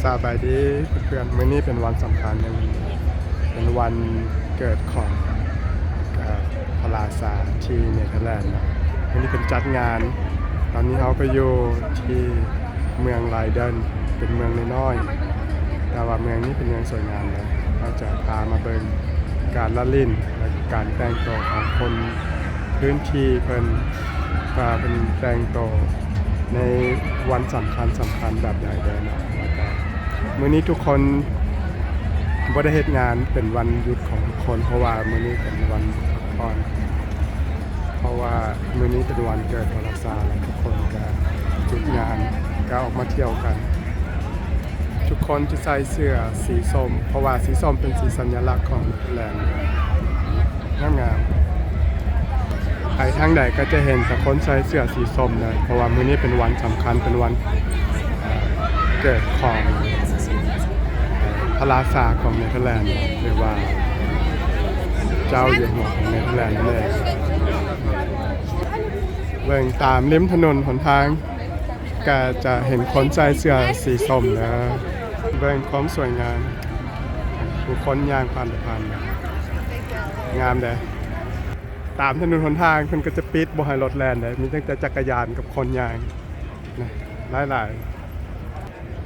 ສະບາຍດີເພື່ອນໆ ມື້ນີ້ເປັນວັນສຳຄັນ ເປັນວັນເກີດຂອງ ເອີ ພະລາຊາທີ່ເນເທີແລນເນາະ. ມື້ນີ້ເພິ່ນຈັດງານ ຕອນນີ້ເຮົາກໍຢູ່ທີ່ເມືອງໄລເດີນ ເປັນເມືອງນ້ອຍໆ ແຕ່ວ່າເມືອງນີ້ເປັນເມືອງສວຍງາມເລີຍ. ເຮົາຈະພາມາເບິ່ງການລະຫຼິ້ນ ແລະ ການແຕ່ງໂຕຂອງຄົນພື້ນທີ່ເພິ່ນ ວ່າເພິ່ນແຕ່ງໂຕໃນວັນສຳຄັນໆ ແບບໃດແດ່ເນາະ. ແລ້ວກະມື້ນີ້ທຸກຄົນບໍ່ໄດ້ເຮັດງານ ເປັນວັນຢຸດຂອງທຸກຄົນ ເພາະວ່າມື້ນີ້ເປັນວັນພັກຜ່ອນ ເພາະວ່າມື້ນີ້ເປັນວັນເກີດພະລາຊາ ແລະ ທຸກຄົນກະຢຸດງານ ກະອອກມາທ່ຽວກັນ. ທຸກຄົນຈະໃສ່ເສື້ອສີສົ້ມ ເພາະວ່າສີສົ້ມເປັນສີສັນຍະລັກຂອງແລນ. ງາມໆ ໄປທາງໃດກໍຈະເຫັນແຕ່ຄົນໃສ່ເສື້ອສີສົ້ມເລີຍ ເພາະວ່າມື້ນີ້ເປັນວັນສຳຄັນ ເປັນວັນ ເອີ ເກີດຂອງ ເອີ ພະລາຊາຂອງເນເທີແລນ ຫຼືວ່າເຈົ້າຢູ່ຫົວຂອງເນເທີແລນນັ້ນເອງ. ເບິ່ງຕາມລິມຖະໜົນຫົນທາງ ກະຈະເຫັນຄົນໃສ່ເສື້ອສີສົ້ມເດີ. ເບິ່ງຄວາມສວຍງາມ ຜູ້ຄົນຍ່າງຜ່ານໄປຜ່ານມາ ງາມເດ້. ຕາມຖະໜົນຫົນທາງເພິ່ນກໍຈະປິດບໍ່ໃຫ້ລົດແລ່ນເດ້ ມີຕັ້ງແຕ່ຈັກກະຍານກັບຄົນຍ່າງນະ ຫຼາຍໆ.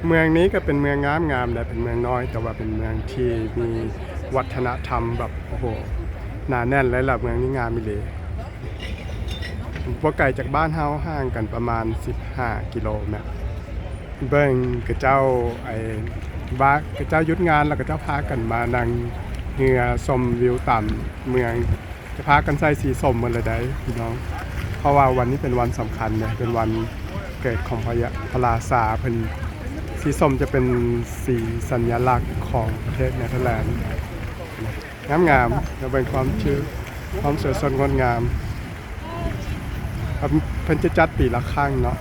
ເມືອງນີ້ກໍເປັນເມືອງງາມໆ ແລະ ເປັນເມືອງນ້ອຍ ແຕ່ວ່າເປັນເມືອງທີ່ມີວັດທະນະທຳແບບ ໂອ້ໂຫ ໜາແໜ້ນເລີຍລະ. ເມືອງນີ້ງາມອີ່ຫຼີ. ບໍ່ໄກຈາກບ້ານເຮົາ ຫ່າງກັນປະມານສິບຫ້າກິໂລແມັດ. ເບິ່ງເຂົາເຈົ້າ ໄອ້ ວ່າເຂົາເຈົ້າຢຸດງານ ແລ້ວເຂົາເຈົ້າພາກັນມານັ່ງເຮືອຊົມວິວຕາມເມືອງ ຈະພາກັນໃສ່ສີສົ້ມໝົດເລີຍໃດ໋ພີ່ນ້ອງ ເພາະວ່າວັນນີ້ເປັນວັນສຳຄັນເນາະ ເປັນວັນເກີດຂອງພະຍາ ພະລາຊາເພິ່ນ. ສີສົ້ມຈະເປັນສີສັນຍະລັກຂອງປະເທດເນເທີແລນ. ງາມໆ ມາເບິ່ງຄວາມຊື່ ຄວາມສວຍສົດງົດງາມ. ເພິ່ນ ເພິ່ນຈະຈັດປີລະຄັ້ງເນາະ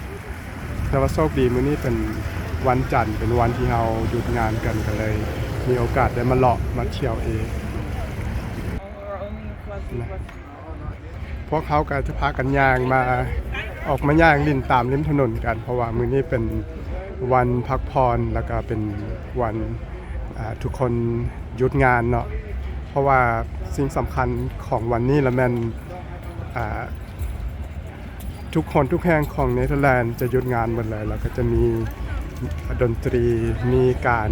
ແຕ່ວ່າໂຊກດີມື້ນີ້ເປັນວັນຈັນ ເປັນວັນທີ່ເຮົາຢຸດງານກັນ ກໍເລີຍມີໂອກາດໄດ້ມາເລາະມາທ່ຽວເອງ. ພວກເຮົາກໍຈະພາກັນຍ່າງມາ ອອກມາຍ່າງຫຼິ້ນຕາມລິມຖະໜົນກັນ ເພາະວ່າມື້ນີ້ເປັນວັນພັກຜ່ອນ ແລ້ວກໍເປັນວັນ ອ່າ ທຸກຄົນຢຸດງານເນາະ. ເພາະວ່າສິ່ງສຳຄັນຂອງວັນນີ້ລະແມ່ນ ອ່າ ທຸກຄົນທຸກແຫ່ງຂອງເນເທີແລນຈະຢຸດງານໝົດເລີຍ ແລ້ວກໍຈະມີດົນຕີ ມີການ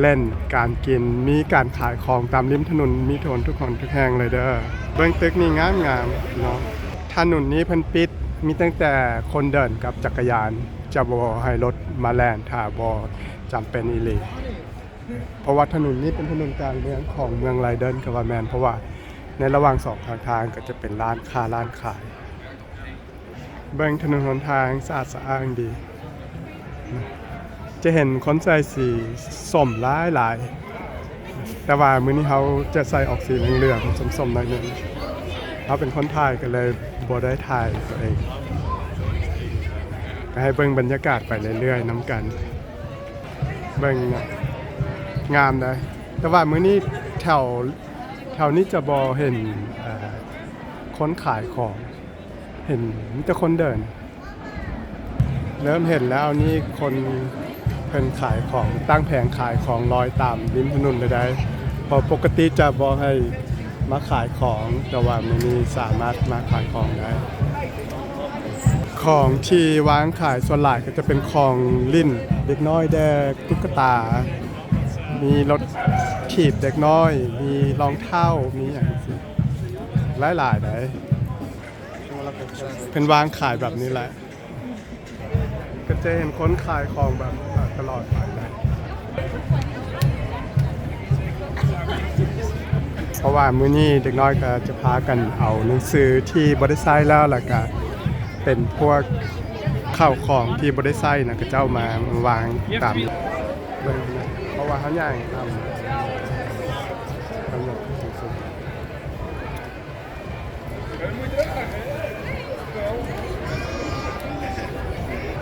ເລ່ນ ການກິນ ມີການຂາຍຂອງຕາມລິມຖະໜົນ ມີທຸກຄົນທຸກແຫ່ງເລີຍເດີ. ເບິ່ງຕຶກນີ້ງາມໆເນາະ. ຖະໜົນນີ້ເພິ່ນປິດ ມີຕັ້ງແຕ່ຄົນເດີນກັບຈັກກະຍານ ຈະບໍ່ໃຫ້ລົດມາແລ່ນຖ້າບໍ່ຈຳເປັນອີ່ຫຼີ ເພາະວ່າຖະໜົນນີ້ເປັນຖະໜົນກາງເມືອງຂອງເມືອງໄລເດີນ ກໍວ່າແມ່ນ ເພາະວ່າໃນລະຫວ່າງສອງຂ້າງທາງກໍຈະເປັນຮ້ານຄ້າຮ້ານຂາຍ. ເບິ່ງຖະໜົນຫົນທາງສະອາດສະອ້າງດີ ຈະເຫັນຄົນໃສ່ສີສົ້ມຫຼາຍໆ ແຕ່ວ່າມື້ນີ້ເຮົາຈະໃສ່ອອກສີເຫຼືອງໆ ສົ້ມໆ ໜ້ອຍໜຶ່ງ. ເຮົາເປັນຄົນຖ່າຍກໍເລີຍບໍ່ໄດ້ຖ່າຍຕົວເອງ ກໍໃຫ້ເບິ່ງບັນຍາກາດໄປເລື້ອຍໆ ນຳກັນ. ເບິ່ງນະ ງາມເດ້ ແຕ່ວ່າມື້ນີ້ແຖວ ແຖວນີ້ຈະບໍ່ເຫັນ ເອີ ຄົນຂາຍຂອງ ເຫັນມີແຕ່ຄົນເດີນ. ເລີ່ມເຫັນແລ້ວນີ້ ຄົນເພິ່ນຂາຍຂອງ ຕັ້ງແຜງຂາຍຂອງລອຍຕາມລິມຖະໜົນເລີຍໃດ໋ ເພາະປົກກະຕິຈະບໍ່ໃຫ້ມາຂາຍຂອງ ແຕ່ວ່າມື້ນີ້ສາມາດມາຂາຍຂອງໄດ້. ຂອງທີ່ວາງຂາຍສ່ວນຫຼາຍກໍຈະເປັນຂອງຫຼິ້ນເດັກນ້ອຍແດ່ ຕຸກກະຕາ ມີລົດຖີບເດັກນ້ອຍ ມີລອງເທົ້າ ມີຫຍັງຈັ່ງຊີ້ ຫຼາຍໆໃດ໋. ເພິ່ນວາງຂາຍແບບນີ້ແຫຼະ ກໍຈະເຫັນຄົນຂາຍຂອງແບບ ເອີ ຕະຫຼອດໄປເລີຍ ເພາະວ່າມື້ນີ້ເດັກນ້ອຍກໍຈະພາກັນເອົາໜັງສືທີ່ບໍ່ໄດ້ໃຊ້ແລ້ວ ແລ້ວກໍເປັນພວກເຂົ້າຂອງທີ່ບໍ່ໄດ້ໃຊ້ນະ ເຂົາເຈົ້າມາວາງຕາມ ເບິ່ງນະ ເພາະວ່າເຮົາຍ່າງຕາມ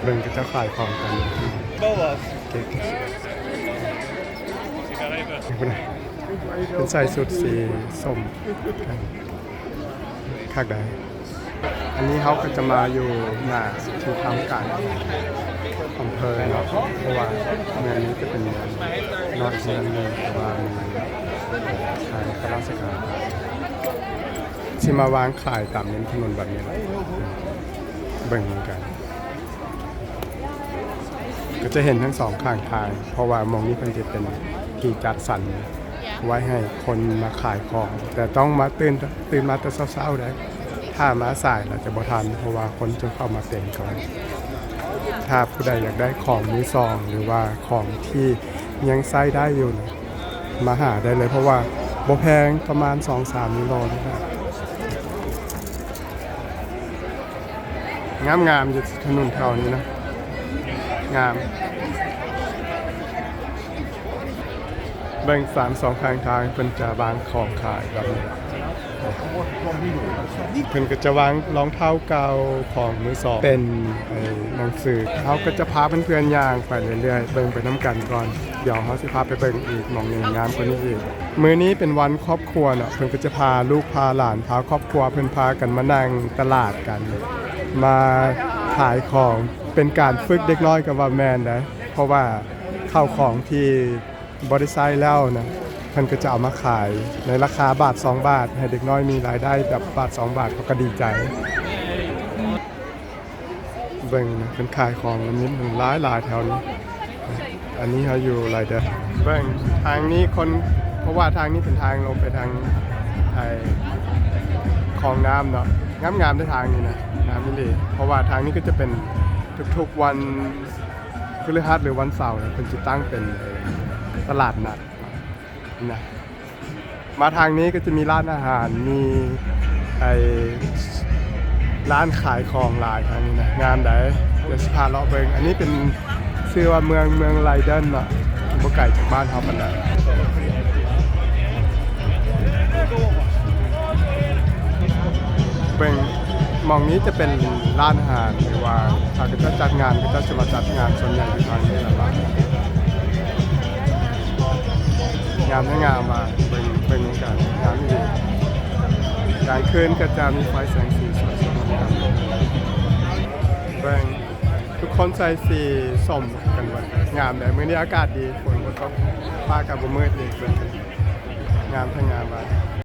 ເບິ່ງເຂົາເຈົ້າຂາຍຂອງກັນ ເກັບ ເປັນໃສ່ຊຸດສີສົ້ມກັນ ຄັກໃດ໋. ອັນນີ້ເຮົາກໍຈະມາຢູ່ໜ້າທີ່ທຳການ ອຳເພີເນາະ ເພາະວ່າເມືອງນີ້ຈະເປັນເມືອງນ້ອຍເມືອງໜຶ່ງ ແຕ່ວ່າມີ ເອີ ທາງຂ້າລາຊະການຊິມາວາງຂາຍຕາມເລັ້ນຖະໜົນແບບນີ້ແຫຼະ ເບິ່ງນຳກັນ ກໍຈະເຫັນທັງສອງຂ້າງທາງ ເພາະວ່າໝ່ອງນີ້ເພິ່ນຈະເປັນທີ່ຈັດສັນ ໄວ້ໃຫ້ຄົນມາຂາຍຂອງ ແຕ່ຕ້ອງມາຕື່ນ ຕື່ນມາແຕ່ເຊົ້າໆ ເດ້ ຖ້າມາສາຍແລ້ວຈະບໍ່ທັນ ເພາະວ່າຄົນຈະເຂົ້າມາເຕັມກ່ອນ. ຖ້າຜູ້ໃດຢາກໄດ້ຂອງມືສອງ ຫຼືວ່າຂອງທີ່ຍັງໃຊ້ໄດ້ຢູ່ ມາຫາໄດ້ເລີຍ ເພາະວ່າບໍ່ແພງ ປະມານສອງສາມຢູໂຣນີ້ແຫຼະ. ງາມໆ ຢູ່ຖະໜົນແຖວນີ້ນະ ງາມ. ເບິ່ງຕາມສອງຂ້າງທາງ ເພິ່ນຈະວາງຂອງຂາຍແບບນີ້ ເພິ່ນກໍຈະວາງລອງເທົ້າເກົ່າ ຂອງມືສອງ ເປັນ ເອີ ໜັງສື. ເຮົາກໍຈະພາເພື່ອນໆ ຍ່າງໄປເລື້ອຍໆ ເບິ່ງໄປນຳກັນກ່ອນ ດຽວເຮົາຊິພາໄປເບິ່ງອີກໝ່ອງໜຶ່ງງາມກວ່ານີ້ອີກ. ມື້ນີ້ເປັນວັນຄອບຄົວເນາະ ເພິ່ນກໍຈະພາລູກພາຫຼານ ພາຄອບຄົວເພິ່ນພາກັນມານັ່ງຕະຫຼາດກັນ ມາຂາຍຂອງ ເປັນການຝຶກເດັກນ້ອຍກໍວ່າແມ່ນໄດ໋ ເພາະວ່າເຂົ້າຂອງທີ່ບໍ່ໄດ້ໃຊ້ແລ້ວນະ ເພິ່ນກໍຈະເອົາມາຂາຍໃນລາຄາບາດສອງບາດ ໃຫ້ເດັກນ້ອຍມີລາຍໄດ້ແບບບາດສອງບາດ ເຂົາກໍດີໃຈ. ເບິ່ງນະ ເພິ່ນຂາຍຂອງລະມິດຫຼາຍໆ ແຖວນີ້. ອັນນີ້ເຮົາຢູ່ໄລເດີ ເບິ່ງທາງນີ້ຄົນ ເພາະວ່າທາງນີ້ເປັນທາງລົງໄປທາງ ໄອ້ ຄອງນ້ຳເນາະ ງາມໆ ເດ້ທາງນີ້ນະ ງາມອີ່ຫຼີ. ເພາະວ່າທາງນີ້ກໍຈະເປັນທຸກໆ ວັນ ພຶດຫັດ ຫຼື ວັນເສົາ ເພິ່ນຈະຕັ້ງເປັນ ເອີ ຕະຫຼາດນັດນະ. ມາທາງນີ້ກໍຈະມີຮ້ານອາຫານ ມີ ໄອ້ ຮ້ານຂາຍຂອງຫຼາຍທາງນີ້ນະ ງາມໃດ໋. ດຽວຊິພາເລາະເບິ່ງ ອັນນີ້ເປັນ ຊື່ວ່າເມືອງ ເມືອງໄລເດີນເນາະ ບໍ່ໄກຈາກບ້ານເຮົາປານໃດ. ເບິ່ງ ໝ່ອງນີ້ຈະເປັນຮ້ານອາຫານ ຫຼືວ່າຖ້າເຂົາເຈົ້າຈັດງານ ເຂົາເຈົ້າຈະມາຈັດງານສ່ວນໃຫຍ່ຢູ່ທາງນີ້ແຫຼະ. ງາມແທ້ງາມວ່າ ເບິ່ງ ເບິ່ງນຳກັນ ງາມອີ່ຫຼີ. ກາງຄືນກໍຈະມີໄຟແສງສີສວຍສົດງົດງາມ. ເບິ່ງ ທຸກຄົນໃສ່ສີສົ້ມກັນເບິດ ງາມເດ້. ມື້ນີ້ອາກາດດີ ຝົນບໍ່ຕົກ ຟ້າກໍບໍ່ມືດອີກ ເບິ່ງ ງາມແທ້ງາມວ່າ.